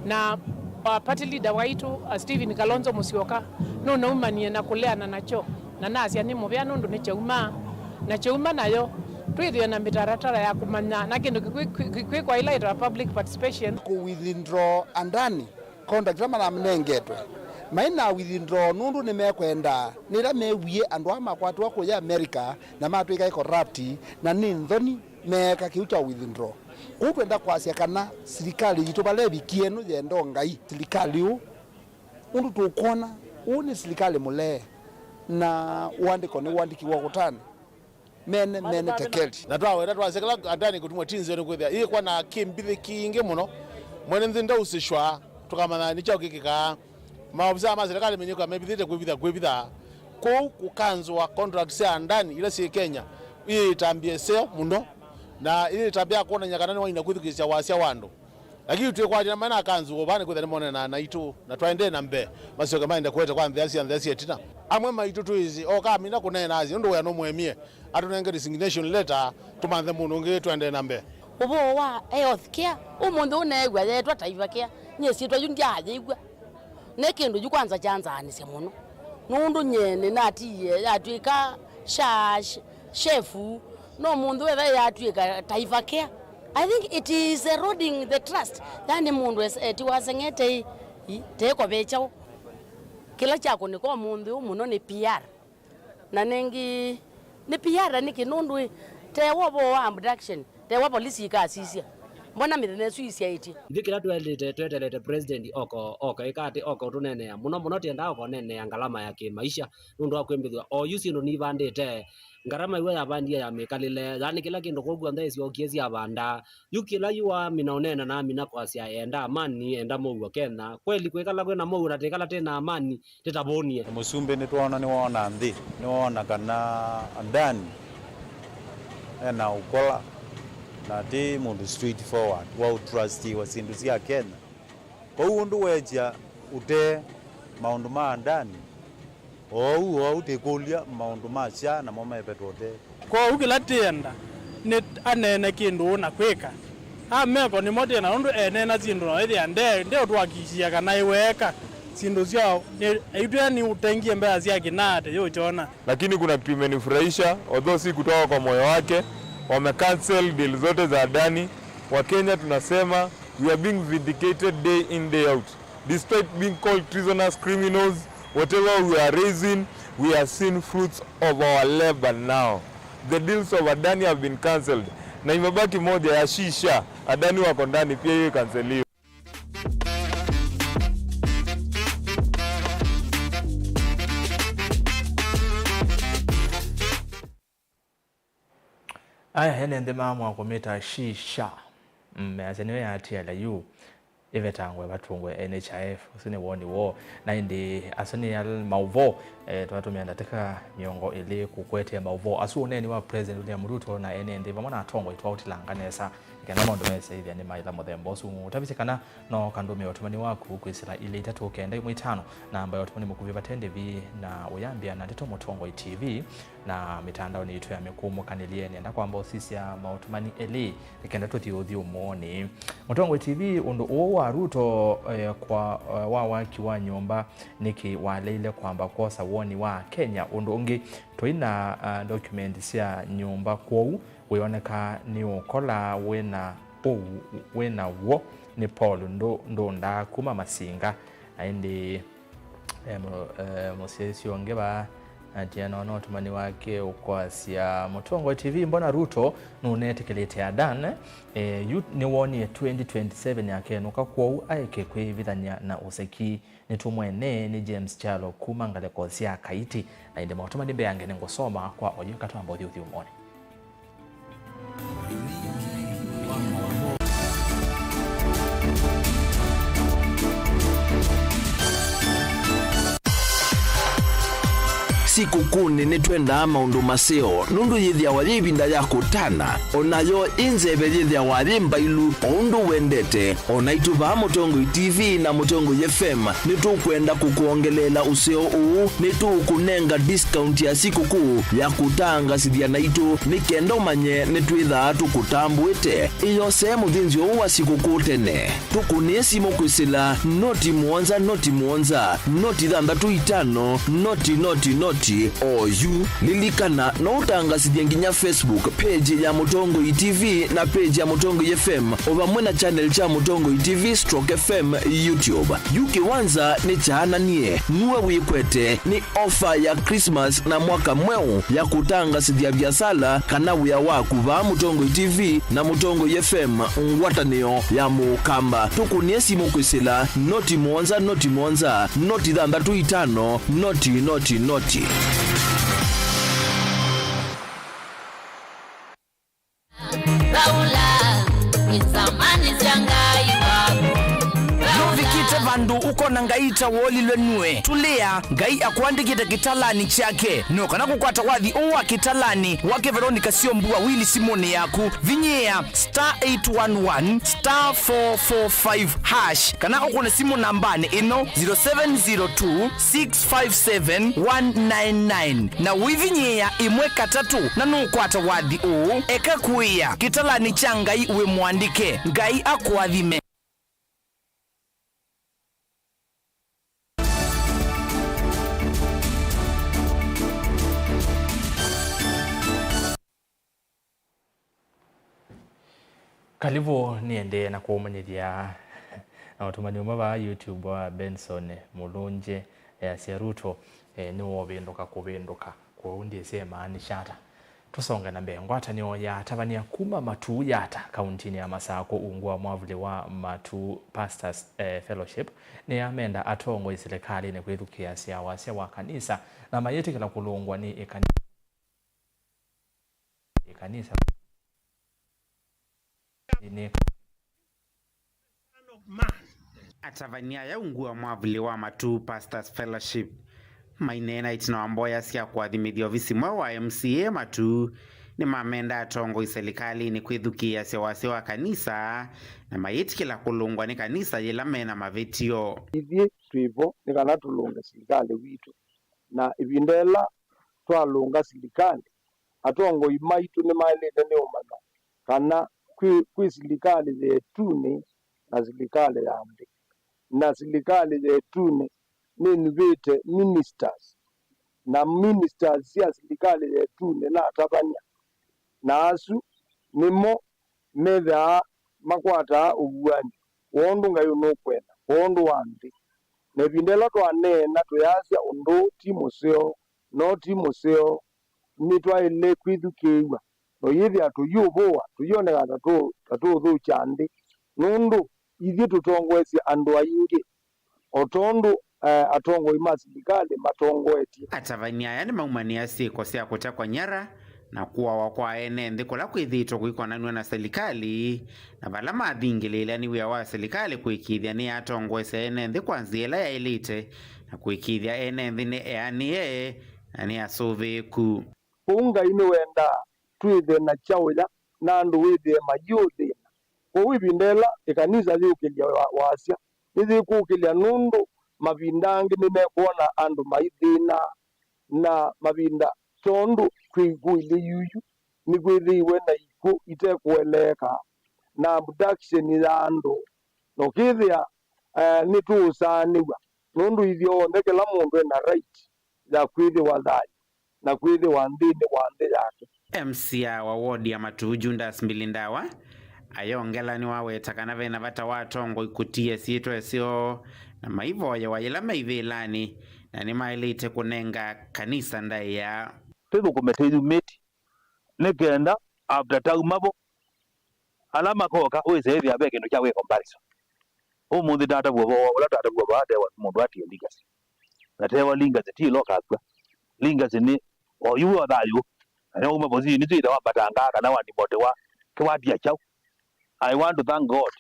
Na, uh, party leader waitũ, uh, Stephen Kalonzo Musyoka, nũnaumanie na kũleana nakyo. Na nasya nĩ mũvea nũndũ nĩkyaumaa, na kyauma nayo twĩthĩwe na mĩtaratara ya kũmanya na kĩndũ kĩkwĩ-, kwĩ-, kwĩkwa ĩla yĩtawa public participation. Kũ withdraw Andani contract ĩla mananengetwe, mai na withdraw nũndũ nĩmekwenda nĩ ĩla mewie andũ aa makwatĩwa kũya America na matw'ĩka corrupt, na nĩ nthoni meeka kĩu kya withdraw. Kũu twenda kwasya kana silikalĩ yitũ vala ĩvikie ĩno yenda o Ngai. Silikalĩ ũũ Ũndũ tũkwona, ũũ nĩ silikalĩ mũlee, na ũandĩko nĩũandĩkiwe ũkũtanĩ. Mene, mene tekeli. Na twaweta twasya kĩla Andani kũtumwa ti nzeo nĩkwĩthĩa ĩĩkwa na kĩmbithĩ kingĩ mũno. Mwene nthĩ ndausĩshwa, tũkamanya nĩ kyaũ kĩkĩkaa. Maovisaa ma silikalĩ menyĩka mevithĩte kwĩvitha, kwĩvitha. Kũu kũkanzũa contract sya Andani ila syĩ Kenya, ĩĩ ĩtambya ĩseo mũno, na ĩĩ ĩtambya ya kwonany'a kana nĩwaina kwĩthukĩĩsya wasya wa andũ. Lakini twĩkwatya na maĩ na kanzũ o vaa nĩkwĩthĩa nĩmonene na anaitũ, na twaendee na mbee, masyoke maende kũete kwa nthĩa sya nthĩa sya ĩtina. Amwe maitũ twĩsĩ, oka amina kũneena asye, nũndũ wĩa nũmũemie, atũnenge resignation letter, tũmanthe mũndũ ũngĩ, tũendee na mbee. Ũvoo wa health care, ũmũnthĩ ũneew'a yeetwa Taifa Care, nyie syĩtwa yu ndyayĩw'a. Nĩ kĩndũ yu kwanza kyanzaanĩsya mũno, nũndũ nyie nĩnatiie yatw'ĩka SHA, sh-, SHEF, no ũmũnthĩ wetha yatw'ĩka Taifa Care. I think it is eroding the trust. Yani mũndũ es-, etiwa aseng'ete ĩ, ĩ, teĩko ve kyaũ. Kĩla kyakũnĩka ũmũnthĩ ũũ mũno nĩ P R. Na nĩngĩ nĩ P R nĩkĩ nũndũ ĩ, tewa ũvoo wa abduction, tewa polisi ikasisya. Mbona mĩthenya ĩsu isyaĩtye? Ithyĩ kĩla tũelĩte, twetelete President oka, oka, ĩka atĩ oka ũtũneenea. Mũno mũno tyendaa oka ũneenea ngalama ya kĩmaisha, nũndũ wa kwĩmbĩthw'a oyu syĩndũ nivandĩte. Ngarama iw'a yavandie ya mĩkalĩle, yani kĩla kĩndũ kũu kw'onthe ĩsyokie syavanda. Yu kĩla yu waamina ũneena na amina kwasya, enda amani, enda mũuo Kenya. Kweli kwĩkala kwĩ na mũuo na twĩkala twĩ na amani, tĩtavũnie. Mũsumbĩ nĩtwoona nĩwoona nthĩ, nĩwoona kana Andani ena ũkola na ti mũndũ straight forward wa ũtrustiwa syĩndũ sya Kenya. Kwoou ũndũ weekya ũtee maũndũ ma Andani, oou oou tĩkũlya maũndũ ma SHA namo mevetwa ũtee. Kwoou kĩla tĩenda nĩ aneene kĩndũ ũna kwĩka. Ameko nĩmo tĩenda nũndũ eneena syĩndũ na wĩthĩa nde, ndeũtũhakikishia kana ĩweeka syĩndũ syoo nĩ, aitwĩa nĩ ũtengie mbesa sya kĩnaa ate yũkyona. Lakini kuna kitu imenifurahisha, although si kutoka kwa moyo wake, wamecancel deal zote za Adani. Wakenya tunasema, we are being vindicated day in, day out. Despite being called treasonous criminals, whatever we are raising, we are seeing fruits of our labor now. The deals of Adani have been cancelled. Na imebaki moja ya SHA, Adani wako ndani, pia hiyo ikanseliwa. Aya ene nthĩ maamũa kũmĩta SHA. Mm, measya nĩyo yatiala yu. ĩvetangwe vatũngwe N H I F. Ũsu nĩ woni woo. Na ĩndĩ asu nĩ al-, maũvoo, eh, twatũmĩa ndatĩka mĩongo ĩlĩ kũkwetee maũvoo asu, ũneeni wa President William Ruto na ene nthĩ vamwe na atongoi twaũtilanga nesa, nĩ kenda maũndũ mese ĩthĩa nĩ maĩla mũthemba ũsu. Ũtavisye kana no kandũmĩe ũtũmani waku kwĩsĩla ilĩ itatũ kenda ĩmwe itano, namba ya ũtũmani mũkuvĩ vate ndĩvi, na ũyambĩa na Ndeto Mũtongoi T V, na mĩtandaonĩ yitũ ya mĩkũmũkanĩlye. Nĩenda kwamba ũsisya maũtũmani elĩ nĩ kenda tũthi ũthyũmũonĩ. Mũtongoi T V, ũndũ ũũ wa Ruto, eh, kwa, eh, wa waki wa nyũmba, nĩkĩ waleile kwamba kwosa woni wa Kenya? Ũndũ ũngĩ, tũi na, ah, document sya nyũmba, kwoou wĩoneka nĩũkola wĩna ũu, wĩna w'o nĩ Paul Ndũ-, Ndũnda kuma Masinga. Na ĩndĩ, eh, mũ-, eh, mũsyaĩĩsya ũngĩ vaa atie no, no ũtũmani wake ũkwasya Mũtongoi T V, mbona Ruto nũnetĩkĩlĩte Adan? Eh, yu nĩwonie twenty twenty-seven yakenũka, kwoou aeke kwĩvithany'a na ũseki. Nĩtũmwene nĩ James Kyalo kuma ngalĩko sya Kaiti, na ĩndĩ maũtũmani mbeange nĩngũsoma kwa oyu katwamba ũthi ũthyũmũonĩ. Sikũkũnĩ nĩtwendaa maũndũ maseo, nũndũ yĩthĩawa yĩ ĩvinda ya kũtana, o nayo ĩ nzeve yĩthĩawa yĩ mbailu o ũndũ wendete. O naitũ vaa Mũtongoi T V na Mũtongoi F M nĩtũkwenda kũkwongeleela ũseo ũũ. Nĩtũũkũnenga discount ya sikũkũ ya kũtangasĩthya naitũ, nĩ kenda ũmanye nĩtwĩthaa tũkũtambũĩte. Ĩyosee mũthĩnzĩo ũũ wa sikũkũ tene. Tũkũnĩe simũ kwĩsĩla noti mũonza noti mũonza noti thanthatũ itano noti noti noti oyu. Lilikana, no ũtangasĩthye nginya Facebook page ya Mũtongoi T V na page ya Mũtongoi F M, o vamwe na channel kya Mũtongoi T V stroke F M YouTube. Yu kĩwanza nĩ kyaananie, nue wĩkwete nĩ ofa ya Christmas na mwaka mweũ ya kũtangasĩthya viasala kana wĩa waku vaa Mũtongoi T V na Mũtongoi F M, ngwatanĩo ya Mũkamba. Tũkũnĩe simũ kwĩsĩla noti mũonza noti mũonza noti thanthatũ itano noti noti noti. Laula, nĩsamani sya Ngai waku. Nũvikĩte vandũ ũkona Ngai ta wolilwe nue? Tũlĩa, Ngai akũandĩkĩte kĩtalanĩ kyake. No kana kũkwata wathi ũũ wa kĩtalanĩ wake Veronica Syombua wili simũnĩ yaku, vinyĩĩa star eight one one star four four five hash, kana ũkũne simũ nambanĩ ĩno, zero seven zero two, six five seven, one nine nine, na ũivinyĩĩa ĩmwe katatũ na nũkwata wathi ũũ. Eka kũĩa kĩtalanĩ kya Ngai wĩ mũandĩke. Ngai akũathime. Karibu, nĩendee na kũmanyĩthya na ũtũmani ũmwe vaa YouTube wa Benson Mulunje, easya Ruto, eh, nĩwovĩndũka kũvĩndũka, kwoou ndyĩsĩ emaanisha ata. Tũsonge na mbee. Ngwatanĩo ya atavany'a kuma Matuu Yatta, kauntinĩ ya Masakũ, ungu wa mwavuli wa Matuu Pastors, eh, Fellowship, nĩyamenda atongoi silikalĩnĩ kwĩthukĩĩasya wasya wa kanisa na mayĩtĩkĩla kũlũngwa nĩ ĩkanisa. Ĩkanisa. Atavany'a aya ungu wa mwavuli wa Matuu Pastors Fellowship maineena ĩtina wa mboya sya kũathimĩthya ovisi mweũ wa M C A Matuu. Nĩmamenda atongoi silikalĩnĩ kwĩthukĩĩasya wasya wa kanisa na mayĩtĩkĩla kũlũngwa nĩ kanisa yĩla mena mavĩtyo. Ithyĩ twĩ vo nĩ kana tũlũnge silikalĩ witũ, na ĩvinda yĩla twalũnga silikalĩ, atongoi maitũ nĩmaĩlĩte nĩ ũmanya kana kwĩ, kwĩ silikalĩ ya ĩtunĩ na silikalĩ ya nthĩ. Na silikalĩ ya ĩtunĩ nĩnuvĩte ministers, na ministers sya silikalĩ ya ĩtunĩ na atavany'a, na asu nĩmo methĩawa makwataa ũvuany'o wa ũndũ Ngai ũnũkwenda kwondũ wa nthĩ. Na ĩvinda yĩla twaneena tũyasya ũndũ ti mũseo, no ti mũseo, nĩtwaĩle kwĩthukĩĩw'a, na ũyĩthĩa tũiũvũwa, tũyoneka ta tũ-, ta tũũthũkya nthĩ, nũndũ ithyĩ tũtongoesye andũ aingĩ, o tondũ, eh, atongoi ma silikalĩ matongoetye. Atavany'a aya nĩmaumanĩa syĩko sya kũtekwa nyara na kũawa kwa ene nthĩ kũla kwĩthĩĩtwe kũikonanw'a na silikalĩ, na vala mathingĩlĩĩlya nĩ wĩa wa silikalĩ kũĩkĩĩthya nĩyatongoesya ene nthĩ kwa nzĩa ĩla yaĩlĩte na kũĩkĩĩthya ene nthĩ nĩ eanĩe na nĩ asũvĩĩku. Kwoou Ngai nĩwendaa twĩthĩe na kyaũya na andũ wĩthĩe mayĩũthĩna. Kwoou ĩvinda ĩla ĩkanisa yĩũkĩlya wa-, wasya, nĩyĩkũũkĩlya nũndũ mavinda angĩ nĩmekwona andũ maithĩna, na mavinda tondũ twĩ ikuũinĩ yuyu nĩkwĩthĩiwe na ikw'ũ itekũeleeka na abduction ya andũ, na ũkĩthĩa, eh, nĩtũũsaanĩw'a nũndũ ithyonthe kĩla mũndũ ena right ya kwĩthĩwa thayũ na kwĩthĩwa nthĩnĩ wa nthĩ yake. M C A wa ward ya Matuu, Judas Mbilindawa, ayongela nĩwaweta kana vena vata wa atongoi kũtia syĩtwa syoo na maivoyewa yĩla me ivĩlanĩ, na nĩmaĩlĩte kũnenga kanisa ndaĩa. Twĩthũkũme twĩyumĩtye nĩ kenda after tauma vo, ala makoka wĩse ĩthĩa ve kĩndũ kya wĩ comparison. Ũmũnthĩ tatavw'a vo, ũla tatavw'a vo atewa mũndũ atie legacy. Na tewa legacy ti ĩla ũkakw'a. Legacy nĩ oyu wĩ o thayũ. Na nĩwauma position nĩsyo ĩthe wambatangaa kana wanimotewa kĩwatia kyaũ. I want to thank God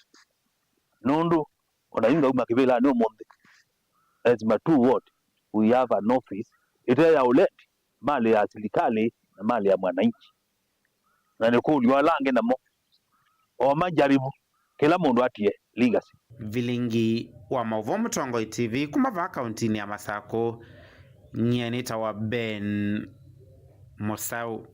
nũndũ o na yu ngauma kĩvĩlanĩ ũmũnthĩ. As Matuu ward, we have an office ĩte ya ũlendi, malĩ ya silikalĩ na malĩ ya mwananchi. Na nĩkũlw'a ala angĩ namo o majaribu, kĩla mũndũ atie legacy. Vilingi wa maũvoo Mũtongoi T V kuma vaa kauntinĩ ya Masakũ, nyie nĩtawa Ben Mũsaũ.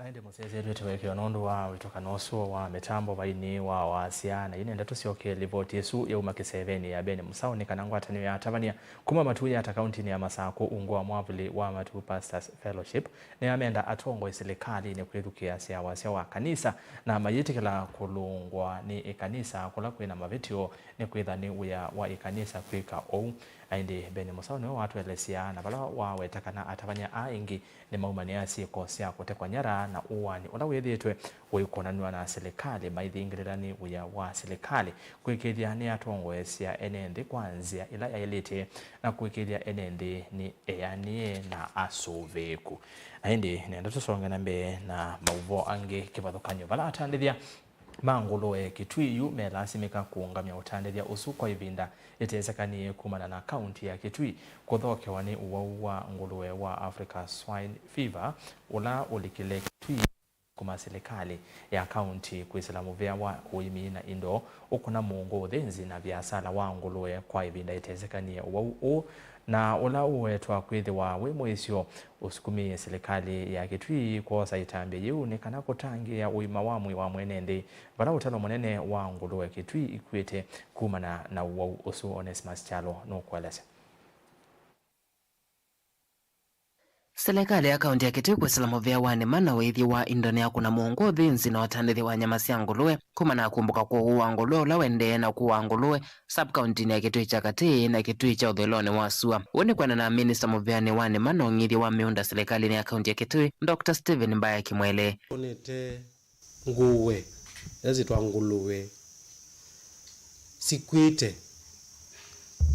Na ĩndĩ mũsyaĩĩsya twĩte wĩkĩo nũndũ wa wĩtũkano ũsu wa mĩtambo vainĩ wa wasya, na yu nenda tũsyoke livoti ĩsu yauma kĩsevenĩ ya Ben Mũsaũ nĩ kana ngwatanĩo ya atavany'a kuma Matuu ya ata kauntinĩ ya Masakũ ungu wa mwavuli wa Matuu Pastors Fellowship nĩyamenda atongoi silikalĩnĩ kwĩthukĩĩasya wasya wa kanisa, na mayĩtĩkĩla kũlũngwa nĩ ĩkanisa kũla kwĩ na mavĩtyo nĩkwĩtha nĩ wĩa wa ĩkanisa kwĩka ũu. Na ĩndĩ Ben Mũsaũ nĩwe watũelesya na vala waweta kana atavany'a aa aingĩ nĩmaumanĩa syĩko sya kũtekwa nyara na ũaani ũla wĩthĩĩtwe ũikonanw'a na silikalĩ maithingĩlĩla nĩ wĩa wa silikalĩ kũĩkĩĩthya nĩyatongoesya ene nthĩ kwa nzĩa ĩla yaĩlĩte na kũĩkĩĩthya ene nthĩ nĩ eanĩe na asũvĩĩku. Na ĩndĩ nenda tũsonge na mbee na maũvoo angĩ kĩvathũkany'o vala atandĩthya ma ngũlũe Kitui yu melasimĩka kũũngamya ũtandĩthya ũsu kwa ĩvinda ĩtesekanĩe kumana na kaunti ya Kitui kũthokewa nĩ ũwau wa ngũlũe wa Africa Swine Fever ũla ũlikile Kitui kuma silikalĩ ya kaunti kwĩsĩla mũvĩa wa ũĩmi na indo ũkũna mũũngũ, ũthĩnzi na viasala wa ngũlũe kwa ĩvinda ĩtesekanĩe. Ũwau ũũ na ũla ũwetwa kwĩthĩwa wĩ mũĩsyo ũsukumĩĩe silikalĩ ya Kitui kwosa ĩtambya yĩu nĩ kana kũtangĩĩa ũima wa mwĩĩ wa mwene nthĩ, vala ũtalo mũnene wa ngũlũe Kitui ikuĩte kumana na ũwau ũsu. Onesmus Kyalo nũkũelesya. Silikalĩ ya kaunti ya Kitui kwĩsĩla mũvĩa wa nĩma na ũĩthi wa indo nĩyakũna mũũngũ, ũthĩnzi na ũtandĩthya wa nyama sya ngũlũe kumana na kũmbũka kwa ũwau wa ngũlũe ũla ũendee na kũaa ngũlũe sub-kauntinĩ ya Kitui kya Katĩ na Kitui kya ũthũĩlonĩ wa sua. Ũu nĩ kwenda na minista mũvĩanĩ wa nĩma na ũng'ithyo wa mĩũnda silikalĩnĩ ya kaunti ya Kitui, Doctor Stephen Mbaya Kimwele. Onete ngũũe, ila syĩtwa ngũlũe, sikw'ĩte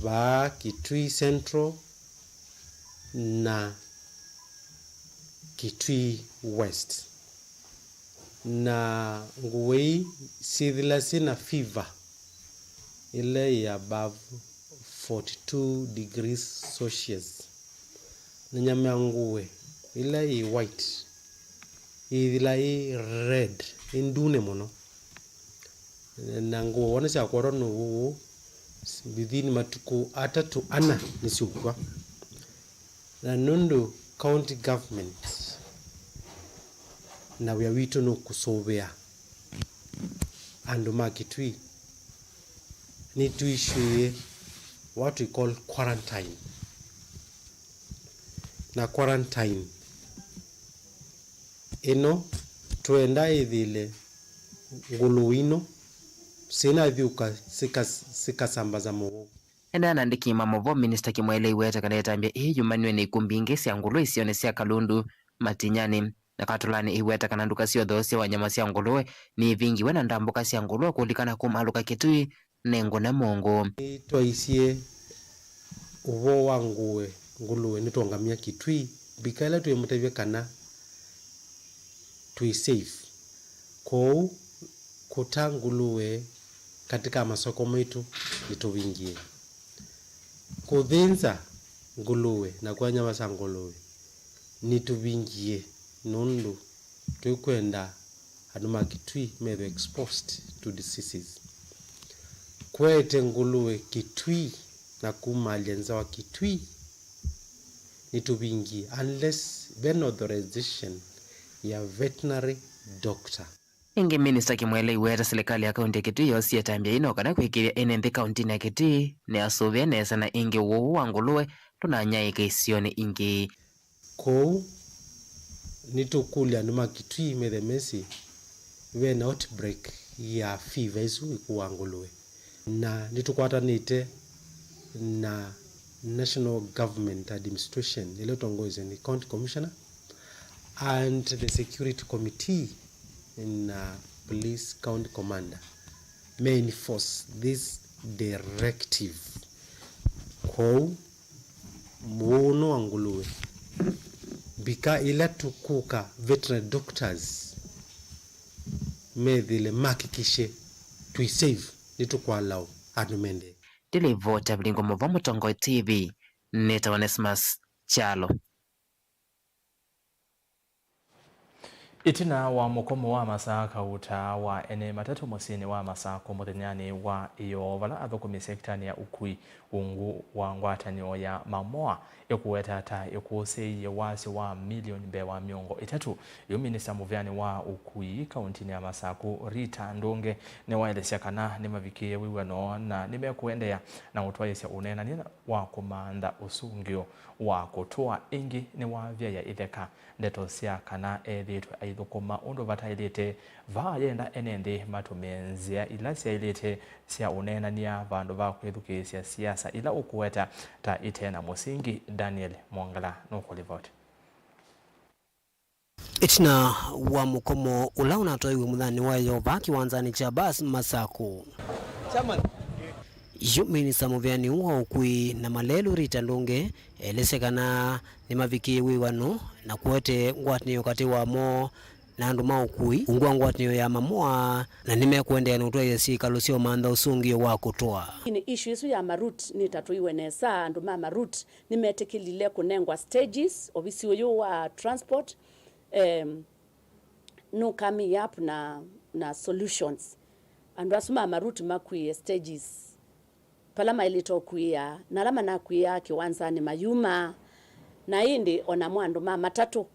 vaa Kitui Central na Kitui West. Na ngũũe ii syĩthĩla syĩ na fever ĩla yĩ above forty-two degrees Celsius. Na nyama ya ngũũe ĩla yĩ white yĩthĩla yĩ red, ĩ ndune mũno. Na ngũũe wona syakwatwa nĩ ũwau ũũ, within matukũ atatũ ana nĩsyũkw'a. Na nũndũ county government na wĩa witũ nĩ kũsũvĩa andũ ma Kitui, nĩtũissuĩe what we call quarantine. Na quarantine ĩno twenda ĩthĩle ngũlũe ino syĩnathyũka sika-, sikasambaza mũwau. Endeea na andĩki ma maũvoo, Minista Kimwaile aiweta kana ĩtambya ĩĩ yumanĩw'e nĩ ikuũ mbingĩ sya ngũlũe isionĩ sya Kalundu, Matinyani na Katũlanĩ. Aiweta kana nduka sya ũthoosya wa nyama sya ngũlũe nĩivingiwe na ndambũka sya ngũlũe kũlikana kũmalũka Kitui nĩ ngũne mũngũ. Nĩtwaisye ũvoo wa ngũe, ngũlũe nĩtwaũngamya Kitui, mbika ĩla twĩmũtavya kana twĩ safe. Kwoou kũta ngũlũe katĩ ka masoko maitũ nĩtũvingie. Kũthĩnza ngũlũe na kũya nyama sya ngũlũe nĩtũvingie, nũndũ tũikwenda andũ ma Kitui methwe exposed to diseases. Kũete ngũlũe Kitui na kumaalya nza wa Kitui nĩtũvingie unless vena authorization ya veterinary doctor. Ĩngĩ, Minista Kimwaile aiweta silikalĩ ya kaunti ya Kitui yoosie ĩtambya yĩĩ no kana kwĩkĩĩthya ene nthĩ kauntinĩ ya Kitui nĩasũvĩa nesa na ĩngĩ ũwau wa ngũlũe ndũnanyaĩĩka isionĩ ingĩ. Kwoou nĩtũkũlya andũ ma Kitui methe mesĩ vena outbreak ya fever ĩsu ĩkũaa ngũlũe. Na nĩtũkwatanĩte na National Government Administration ĩla ĩtongoesye nĩ County Commissioner and the Security Committee na Police County Commander me enforce this directive. Kwoou mũũnũ wa ngũlũe, mbika ĩla tũkũka veterinary doctors methĩle makikishe twĩ safe, nĩtũkwalaũ andũ mendee. Ndilivota Vilingo Mũvwa, Mũtongoi T V, nĩtawa Onesmus Kyalo. Ĩtina wa mũkomo wa masaa kauta wa ene matatũ mũsyĩnĩ wa Masakũ mũthenyanĩ wa ĩyoo, vala athũkũmi sektanĩ ya ũkui ungu wa ngwatanĩo ya Mamoa ĩkũweta ta ĩkũsĩĩie wasyo wa milioni mbee wa mĩongo ĩtatũ, yu minista mũvĩanĩ wa ũkui kauntinĩ ya Masakũ, Rita Ndũnge, nĩwaelesya kana nĩmavikĩĩe wĩw'ano na nĩmekũendeea na ũtwaĩĩsya ũneenany'a wa kũmantha ũsũngĩo wa kũtũa. Ĩngĩ nĩwavyaĩa itheka ndeto sya kana ethĩĩtwe aithũkũma ũndũ vataĩlĩte. Vaa yenda ene nthĩ matũmĩe nzĩa ila syaĩlĩte sya ũneenany'a vandũ va kwĩthukĩĩsya siasa ila ũkũweta ta ite na mũsingi. Daniel Mwongela nũkũlivoti. Ĩtina wa mũkomo ũla ũnatwaiwe mũthenyanĩ wa ĩyoo vaa kĩwanzanĩ kya bus Masakũ, yu minista mũvĩanĩ wa ũkui na malelũ Rita Ndũnge elesya kana nĩmavikĩĩe wĩw'ano na kũete ngwatanĩo katĩ wamo na andũ ma ũkui ungu wa ngwatanĩo ya Mamoa, na nĩmekũendeea na ũtwaĩĩsya syĩkalo sya ũmantha ũsũngĩo wa kũtũa. Nĩ issue ĩsu ya marut nĩtatũiwe nesa. Andũ ma marut nĩmetĩkĩlile kũnengwa stages. Ovisi ũyũ wa transport, em, nũ coming up na, na solutions. Andũ asu ma marut makuĩe stages pala maĩlĩte ũkuĩa, na ala manakuĩaa kĩwanzanĩ mayuma. Na ĩndĩ onamo andũ ma matatũ,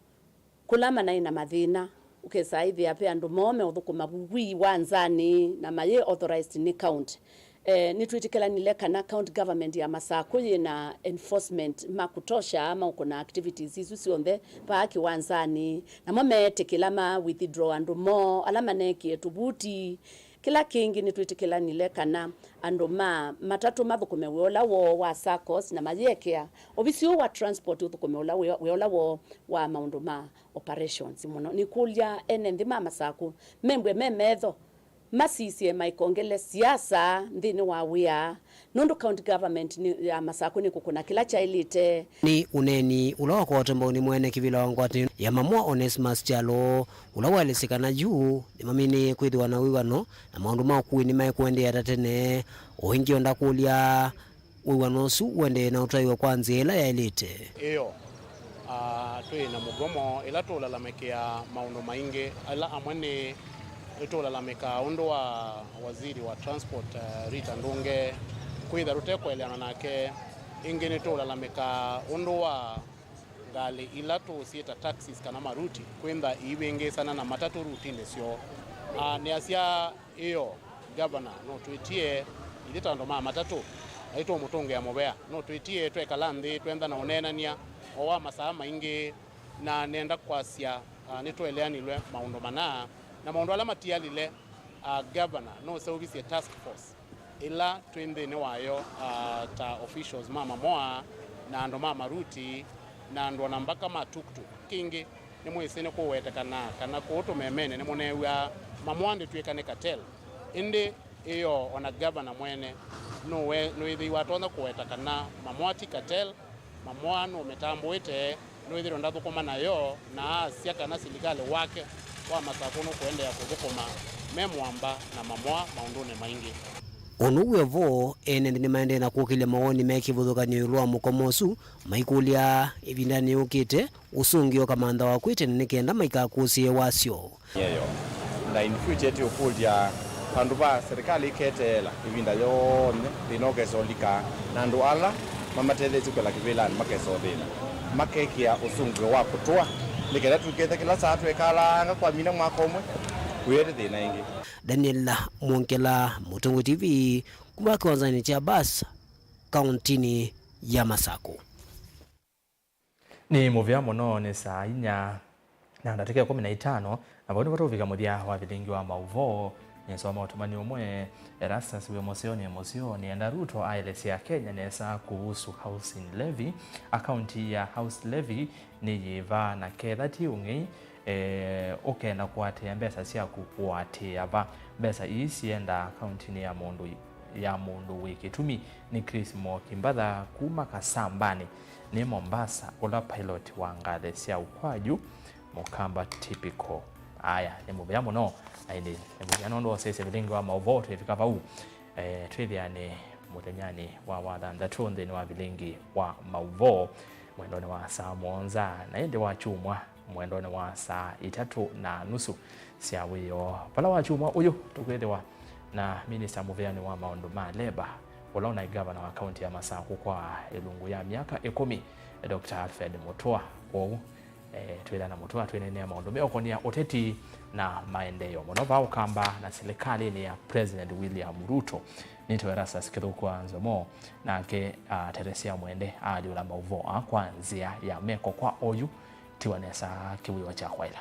kũla manaĩ na mathĩna, ũkesa ĩthĩa ve andũ moo meũthũkũma vu wĩwanzanĩ na mayĩ authorized nĩ county. Eh, nĩtwĩtĩkĩlanile kana county government ya Masakũ yĩ na enforcement ma kutosha ma ũkũna activities isu syonthe vaa kĩwanzanĩ, namo meetĩkĩla ma withdraw andũ moo ala maneekie tũvuti. Kĩla kĩngĩ, nĩtwĩtĩkĩlanile kana andũ ma matatũ mathũkũme wĩa ũla woo wa SACCOS na mayĩekea ovisi ũũ wa transport ũthũkũme ũla wĩa, wĩa ũla woo wa maũndũ ma operations mũno. Nĩkũlya ene nthĩ ma Masakũ membwe me metho, masisye maikongele siasa nthĩnĩ wa wĩa, nũndũ county government nĩ, ya Masakũ nĩkũkũna kĩla kyaĩlĩte. Nĩ ũneeni ũla wakwatwe mbaũnĩ mwene kĩvĩla wa ngwatanĩo ya Mamoa Onesmus Kyalo, ũla waelesye kana yu nĩmaminĩĩe kwĩthĩwa na wĩw'ano na maũndũ ma ũkui nĩmaekũendeea ta tene. O ĩngĩ, o ndakũlya wĩw'ano ũsu ũendee na ũtwaĩwe kwa nzĩa ĩla yaĩlĩte. Ĩyo, ah, twĩ na mũgomo ĩla tũũlalamĩkĩa maũndũ maingĩ, ala amwe nĩ, nĩtũũlalamĩkaa ũndũ wa waziri wa transport, eh, Rita Ndũnge kwĩtha tũtekũeleana nake. Ĩngĩ nĩtũũlalamĩkaa ũndũ wa ngalĩ ila tũũsyĩta taxis kana maruti kwĩntha iivĩngĩĩsana na matatũ rutinĩ syoo. Ah, nĩasya, ĩyo, Gavana nũtwĩtie, ithyĩ ta andũ ma matatũ, aitũmũtũngĩa mũvea, nũtwĩtie twekala nthĩ twentha na ũneenany'a o wa masaa maingĩ, na nenda kwasya, ah, nĩtũeleanilwe maũndũ mana, na maũndũ ala matialile, ah, Gavana nũseũvisye task force ĩla twĩ nthĩnĩ wayo, ah, ta officials ma Mamoa na andũ ma maruti na andũ ona mbaka ma tuktuk. Kĩngĩ, nĩmwĩsĩ nĩkũwetekana kana kũũ tũmemene nĩmũneew'aa Mamoa ndĩtw'ĩka nĩ cartel. Ĩndĩ ĩyoo, ona gavana mwene nũwe-, nũĩthĩiwe atonya kũweta kana Mamoa ti cartel, Mamoa nũmĩtambũĩte, nũĩthĩtwe ndathũkũma nayo, na asya kana silikalĩ wake wa Masakũ nũkũendeea kũthũkũma me mũamba na Mamoa maũndũnĩ maingĩ. O na ũu wĩ o vo, ene nthĩ nĩmaendee na kũkĩlya mawoni me kĩvathũkany'o ĩũlũ wa mũkomo ũsu, maikũlya ĩvindanĩ yũkĩte, ũsũngĩo kamantha wakw'ĩte na nĩ kenda maikakũsĩe wasyo. Yeyo. Na in future tũkũlya vandũ va serikali ĩketeela ĩvinda yonthe, thĩna ũkesa ũlika, na andũ ala mamatetheesye kwĩla kĩvĩlanĩ makesa ũthĩna, makekĩa ũsũngĩo wa kũtũa, nĩ kenda tũiketha kĩla saa twekalanga kwamina mwaka ũmwe, wĩete thĩna ĩngĩ. Daniel Mwongela, Mũtũngũ T V, kuma kĩwanzanĩ kya bas, kaũntinĩ ya Masakũ. Nĩ mũvea mũno, nĩ saa inya na ndatĩka ĩkũmi na itano, na vau nĩvo tũvika mũthya wa vilingi wa maũvoo. Nĩsoma ũtũmani ũmwe, Erastus wĩ mũseo nĩ mũseo, nĩenda Ruto aelesya Kenya nesa kũhusu housing levy, akaunti ya house levy nĩ yĩva, na ketha ti ũng'ei, eh, ũkenda kũatĩĩa mbesa syaku ũatĩĩa va? Mbesa ii syendaa akauntinĩ ya mũndũ ya mũndũ wĩ kĩtumi. Nĩ Chris Mwoki Mbatha kuma Kasambanĩ, nĩ Mombasa, ũla pilot wa ngalĩ sya ũkwaju, Mũkamba typical. Aya, nĩ mũvea mũno, na ĩndĩ nĩ mũvea nũndũ wosesya vilingi wa maũvoo twĩvika vau. Eh, twĩthĩane mũthenyanĩ wa wathanthatũ nthĩnĩ wa vilingi wa maũvoo, mwendonĩ wa saa mũonza, na ĩndĩ wa kyumwa, mwendonĩ wa saa itatũ na nusu sya wĩoo, vala wa kyumwa ũyũ tũkwĩthĩwa na minista mũvĩanĩ wa maũndũ ma leba, ũla ũnaĩ gavana wa kaunti ya Masakũ kwa ĩlungu ya myaka ĩkũmi, Doctor Alfred Mutua. Kwoou, eh, twĩthana Mutua twĩneenea maũndũ meũkonĩa ũteti na maendeeo, mũno vaa Ũkamba na silikalĩnĩ ya President William Ruto. Nĩtawa Erastus Kĩthũku wa Nzomo, nake atetheesya mwende aalyũla maũvoo aa kwa nzĩa ya meko kwa oyu. Tiwa nesa kĩwĩoo kya kwaĩla.